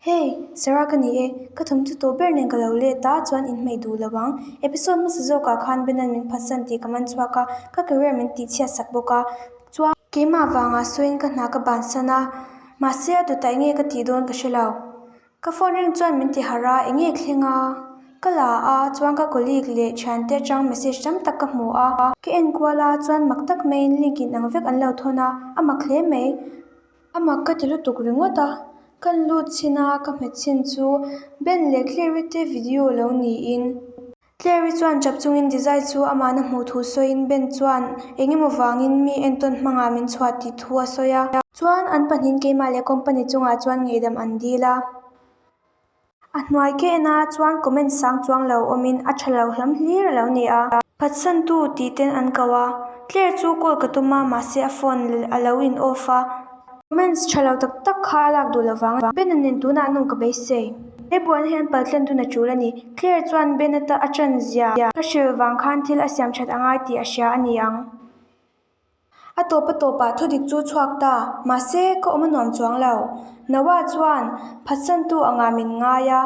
Hey, Sarah ka ni e, ka thawmhnaw tawh ber nen ka lo let a, chuan in hmei duh lo ang. Episode hmasa zawkah khan Ben-a'n min phatsan tih ka man chhuak a, ka career min tihchhiat sak bawk a, chuan keimah vangah sawiin ka hna ka bansan a, mahse a dawtah enge ka tih dawn ka hre lo. Ka phone ring chuan min ti harh a, enge thleng a? Ka la a, chuan ka colleague leh thiante atang message tam tak ka hmu a, ka en kual a, chuan mak tak maiin link in ang vek an lo thawn a, a mak hle mai. A mak ka ti lutuk ringawt a, kan lut chhin a, ka hmet chhin chu Ben leh Clary te video lo niin. Clary chuan chap chungin design chu amahna hmuh thu sawiin Ben chuan eng emaw vangin mi entawn hmangah min chhuah tih thu a sawi a. Chuan an pahnihin keimah leh company chungah chuan ngeihdam an dil a. A hnuai ka en a chuan comment sang chuang lo awmin a tha lo hlam hlir a lo ni a. Phatsantu tih ten an ko a, Claire chu call ka tum a mahse a phone a lo in off a. Comments tha lo tak tak kha a lak duh lo vang a, Ben-a nen tunah an awm ka beisei. He buaina hian paltlen dun a tul a ni. Claire chuan Ben-a ta a ṭan zia ka hrilh vang khan thil a siam that a ngai tih a hria a ni ang. A tawp a tawpah thudik chu chhuak ta, mahse ka awm a nuam chuang lo. Noah chuan phatsantu angah min ngai a,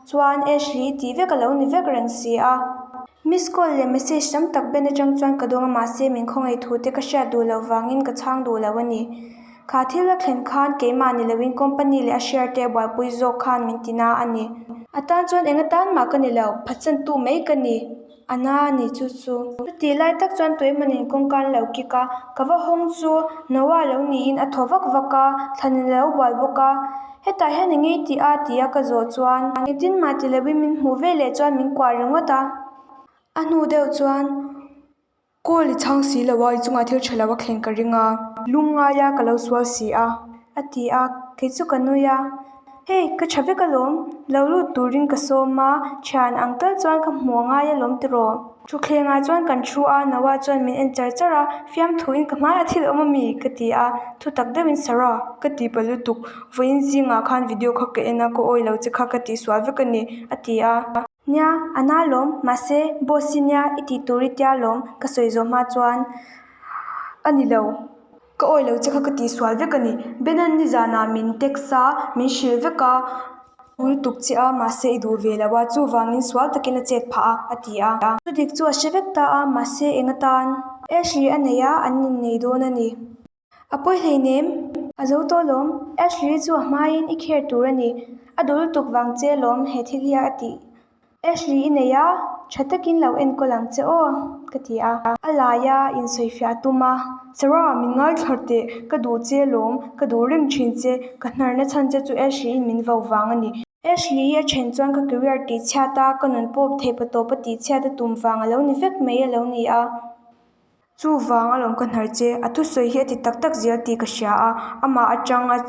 chuan Ashley tih vek a lo ni vek reng si a. Miss call leh message tam tak Ben atang chuan ka dawng a mahse min khawngaih thu te ka hriat duh loh vangin ka chhang duh lo a ni. Kha thil a thlen khan keimah ni loin company leh a share te a buaipui zawk khan min ti na a ni. A tan chuan eng atan mah ka ni lo, phatsantu mai ka ni. A na a ni chu chu. Chutih lai tak chuan tuemanin kawngka an lo kik a, ka va hawng chu Noah lo niin a thaw vak vak a, thlan a lo bual bawk a. Hetah hian eng nge i tih a? ti a ka zawh chuan engtin mah ti loin min hmuh ve leh chuan min kuah ringawt a. A hnu deuh chuan Call i chhang si lo a, i chungah thil tha lo a thleng ka ring a. Lungngai a ka lo sual si a, a ti a, kei chu ka nui a. Hei, ka tha vek alawm, lo lut turin ka sawm a, thian ang tal chuan ka hmu angai alawm tiraw. Thutthlengah chuan kan thu a, Noah chuan min en char char a, fiamthuin ka hmaiah thil awm ami? ka ti a, thu tak deuhin Sarah, ka ti pa lutuk, vawiin zingah khan video kha ka en a, ka awi lo che kha ka tihsual vek a ni, a ti a. Nia, a na lawm, mahse boss i nia i tih tur i tia lawm ka sawi zawh hma chuan a ni lo. Ka awi lo che kha ka tihsual vek a ni. Benan nizanah min text a, min hrilh vek a, ul tuk che a, mahse i duh ve lo a, chuvangin sual takin a chet phah a, a ti a. Thudik chu a hre vek ta a, mahse eng atan? Ashley a nei a, an innei dawn a ni. A pawi hleinem, a zo tawh lawm. Ashley chu a hmaiin i care tur a ni. A duh lutuk vang che lawm he thil hi a tih. Ashley i nei a, tha takin lo enkawl ang che aw, ka ti a. A lai a insawifiah a tum a. Sarah, min ngaithla teh, ka duh che lawm, ka duh reng thin che, ka hnarna chhan che chu Ashley in min vo vang a ni. Ashley a then chuan ka career tihchhiat a, ka nun pawp theih patawp a tihchhiat a tum vang a lo ni vek mai a lo ni a. Chuvang alawm ka hnar che, a thusawi hi a ti tak tak zel tih ka hria a, amah atang a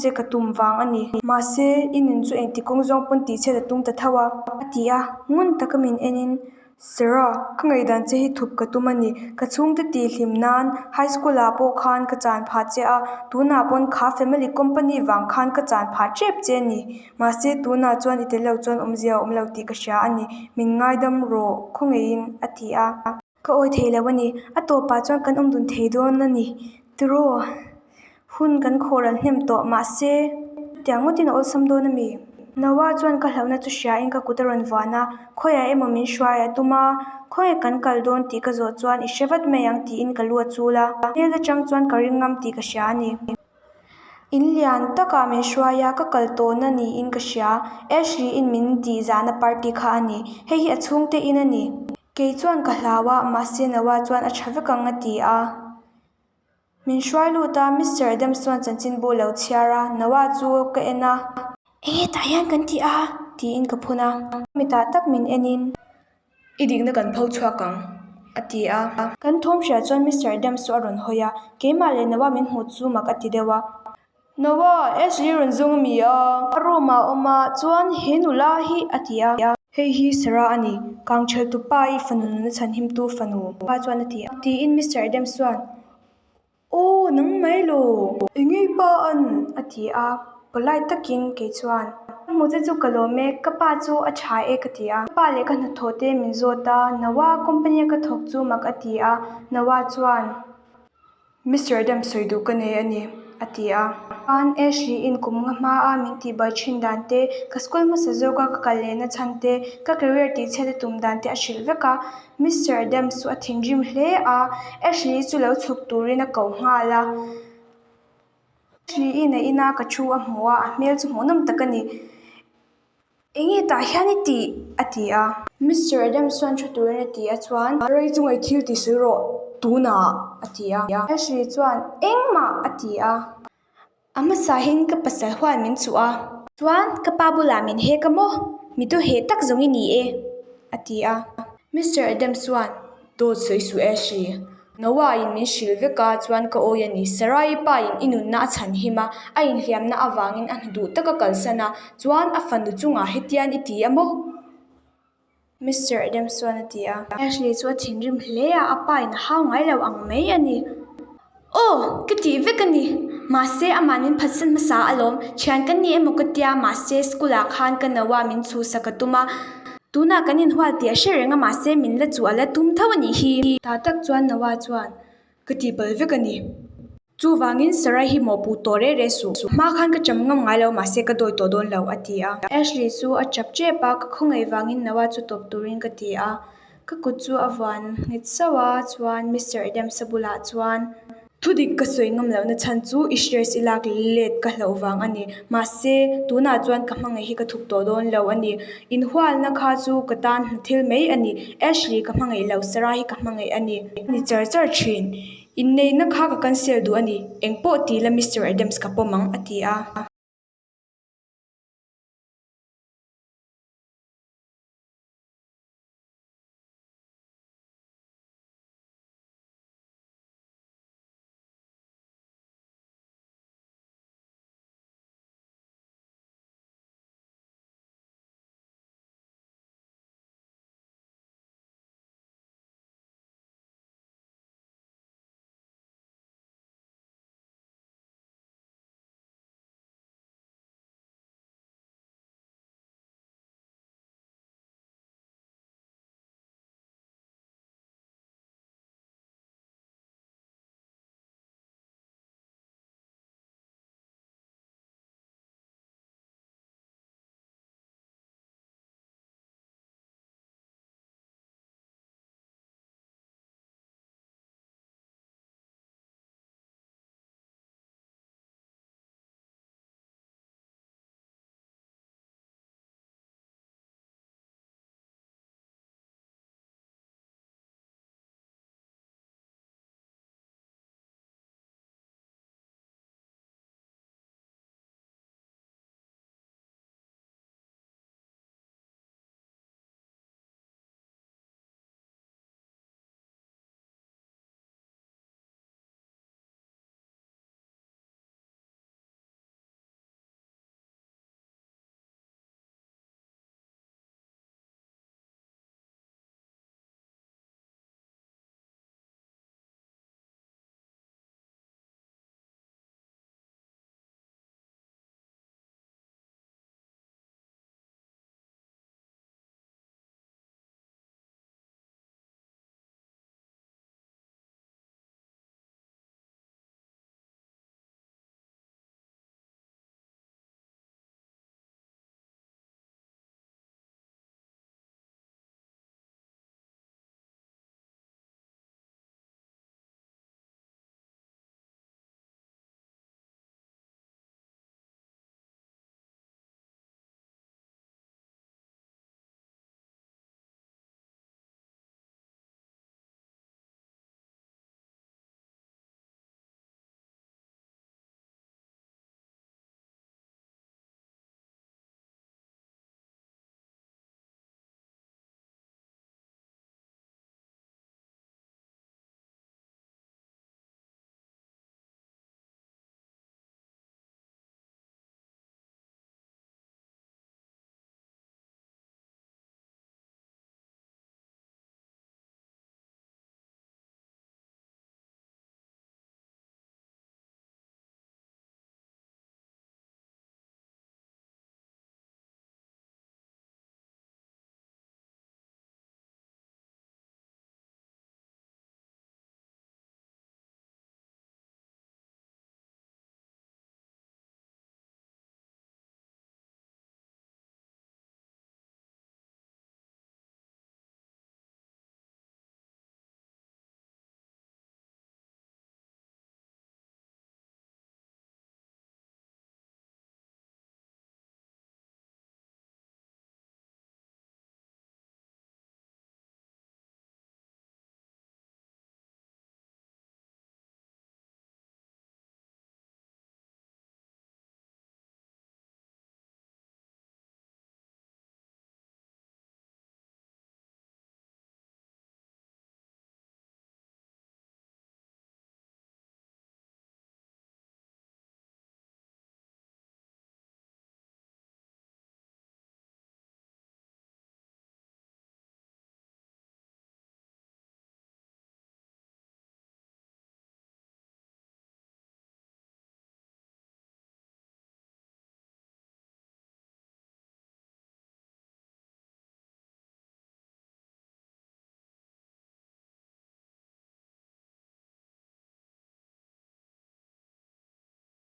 che ka tum vang a ni. Mahse, i nun chu engti kawng zawng pawn tih chhiat a tum ta tho a. A ti a, ngun taka min en in, Sarah, ka ngaihdan che hi thup ka tum a ni. Ka chhungte tih hlim nan high school ah pawh khan ka chan phah che a, tunah pawn kha family company vang khan ka chan phah tep che a ni. Mahse, tunah chuan i tel lo chuan awmzia a awm lo tih ka hria a ni. Min ngaidam rawh khawngeihin, a ti a. Ka awi thei lo a ni. A tawpah chuan kan awm dun thei dawn a ni. Tiraw, hun kan khawh ral hnem tawh mahse chutiang ngawtin a awlsam dawn a mi? Noah chuan ka hlauhna chu hriain ka kut a rawn vuan a, khawiah emaw min hruai a tum a, khawiah kan kal dawn tih ka zawh chuan i hre vat mai ang tiin ka lu a chul a, hmel atang chuan ka ring ngam tih ka hria a ni. In lian takah min hruai a, ka kal tawhna niin ka hria. Ashley in min tih zahna party kha a ni. Hei hi a chhungte in a ni. Kei chuan ka hlau a, mahse Noah chuan a tha vek ang a ti a. Min hruai lut a, Mister Adams chuan chanchinbu a lo chhiar a, Noah chu ka en a. Enge tah hian kan ti a? tiin ka phun a. Mitah tak min en in. I dikna kan pho chhuak ang, a ti a. Kan thawm hriat chuan Mister Adams chu a rawn hawi a, keimah leh Noah min hmuh chu mak a ti deuh a. Noah, Ashley rawn zawng a mi a? A room ah a awm a, chuan he nula hi a ti a. Hei hi Sarah a ni, kangchhel tu pa i fanu nuna chhanhimtu fanu pa chuan a ti a. Tiin Mister Adams chuan, Aw, nang mai lo. Enge i pa an? a ti a, polite takin kei chuan. Ka hmuh che chu ka lawm e, ka pa chu a tha e ka ti a. Ka pa leh ka hnathawh te min zawt a, Noah company a ka thawk chu mak a ti a, Noah chuan. Mister Adams sawi duh ka nei a ni, a ti a. Chuan Ashley-in kum nga hma a min tihbuai thin dan te, ka school hmasa zawk a ka kal leh na chhan te, ka career tihchhiat a tum dan te a hrilh vek a. Mister Adams chu a thinrim hle a, Ashley chu lo chhuk turin a ko nghal a. Ashley-in a ina ka thu a hmu a, a hmel chu hmuhnawm tak a ni. Enge tah hian i tih? a ti a. Mister Adams chuan thu turin a ti a chuan. Rei chunga i thil ti sawi rawh, tunah a ti a. Ashley chuan engmah a ti a. A hmasahin ka pasal hual min chuh a. Chuan ka pa bulah min hek a maw? Mi dawheh tak zawng i ni e a ti a. Mister Adams chuan dawt sawi suh Ashley. Noah in min hrilh vek a, chuan ka awi a ni. Sarai pa in i nunna a chhan him a, a inhliamna avangin a hna duh taka kalsan a, chuan a fanu chungah hetian i ti a maw? Mister Adams chuan a ti a. Ashley chu a thinrim hle a, a pa in a hau ngai lo ang mai a ni. Aw, ka tih vek a ni. Mahse, amah min phatsan hmasa alawm. Thian kan ni emaw ka tia, mahse school ah khan ka Noah min chhuhsak a tum a. Tunah kan inhual tih a hre reng a, mahse min la chuh a la tum tho a nih hi. Tah tak chuan Noah chuan, Ka tihpalh vek a ni. Chuvangin Sarai hi mawhpuh tawh reh reh suh. Hma khan ka cham ngam ngai lo, mahse ka dawi tawh dawn lo, a ti a. Ashley chu a chap tep a, ka khawngaih vangin Noah chu tawp turin ka ti a. Ka kut chu a vuan nghet sauh a, chuan Mister Adams-a bulah chuan. Thudik ka sawi ngam lohna chhan chu i shares i lak let ka hlauh vang a ni. Mahse, tunah chuan ka hmangaih hi ka thuk tawh dawn lo a ni. Inhualna kha chu ka tan hna thil mai a ni. Ashley ka hmangaih lo, Sarah hi ka hmangaih a ni. Ni char char thin. Inneihna kha ka cancel duh a ni. Engpawh ti la Mister Adams ka pawm ang, a ti a.